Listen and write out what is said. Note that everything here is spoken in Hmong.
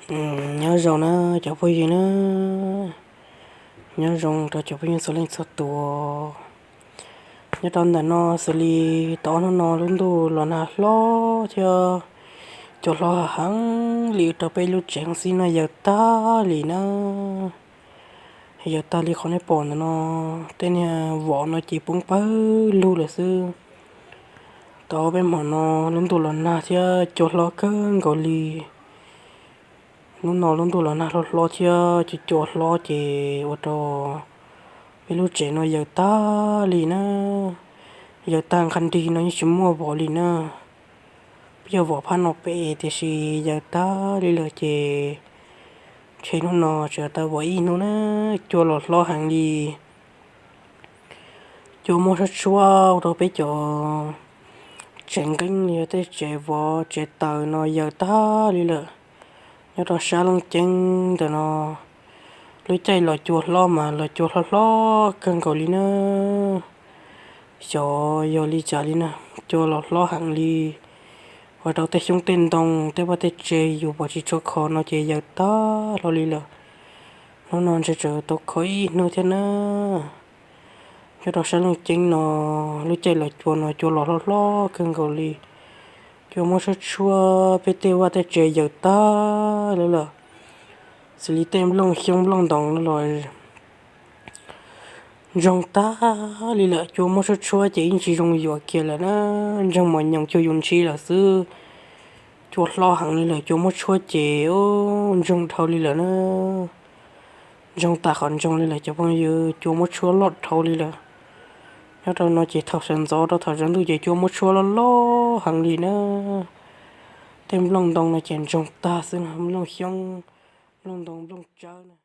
Nyob zoo na cov phooj ywg na, nyob zoo rau cov phooj ywg txhua leej txhua tus. Nyob rau ntawm no xws li tau ob hnub no lub ntuj los nag hlob thiab cua hlob heev li rau peb lub tsev xwb no yawm tag li na. Yawm tag li qhov nej pom ntawm no, tej niag vom no ces poob pawg lug lawm xwb. Tau peb hmo no lub ntuj los nag thiab cua hlob kawg nkaus li. Hnub no lub ntuj los nag hlob hlob thiab cua cua hlob ces ua rau peb lub tsev no yawm tag li na. Yawm tag nqhas nrig no yeej tsis muaj vom li na. Peb yog vom phab no pem tiam sis yawm tag li lawm ces ntshe hnub no tseem tau vom ib hnub na. Cua los hlob heev li. Cua muab tshuab tshuab ua rau peb cov tsev nqeeb li tej tsev vov tsev taws no yawm tag li lawm. Nyob rau sab Looj Ceeb ntawm no, lub caij los cua hlob mas los cua hlob hlob kawg nkaus li na. Xyov yog li cas li na, cua los hlob heev li. Ua rau tej xyoob tej ntoo tej vaj tej tsev yus pom tsis tshua kho no ces yawm tag hlo li lawm. Hnub no ntshe tseem tau kho ib hnub thiab na. Nyob rau sab Looj Ceeb no, lub caij los cua no cua los hlob hlob kawg nkaus li. Cua muab tshuab tshuab peb tej vaj tej tsev yawm tag li lawm. Xws li tej nplooj xyoob nplooj ntoo no los ntsoog tag li lawm, cua muab tshuab tshuab ces yeej tsis zoo yuav kiag lawm na. Ntsoog mos nyoos cuag yus ntshis lawm xwb. Cua hlob heev li lawm, cua muab tshuab ces ntsoog dhau li lawm na. Ntsoog tas qhov ntsoog li lawm cov phooj ywg, cua muab tshuab loj dhau li lawm. Nyob rau no ces thaum sawv ntxov rau thaum tsaus ntuj ces cua muab tshuab loj loj heev li na. Tej nplooj ntoo no ces ntsoog tag xwb na, nplooj xyoob, nplooj ntoo, nplooj tsawb na.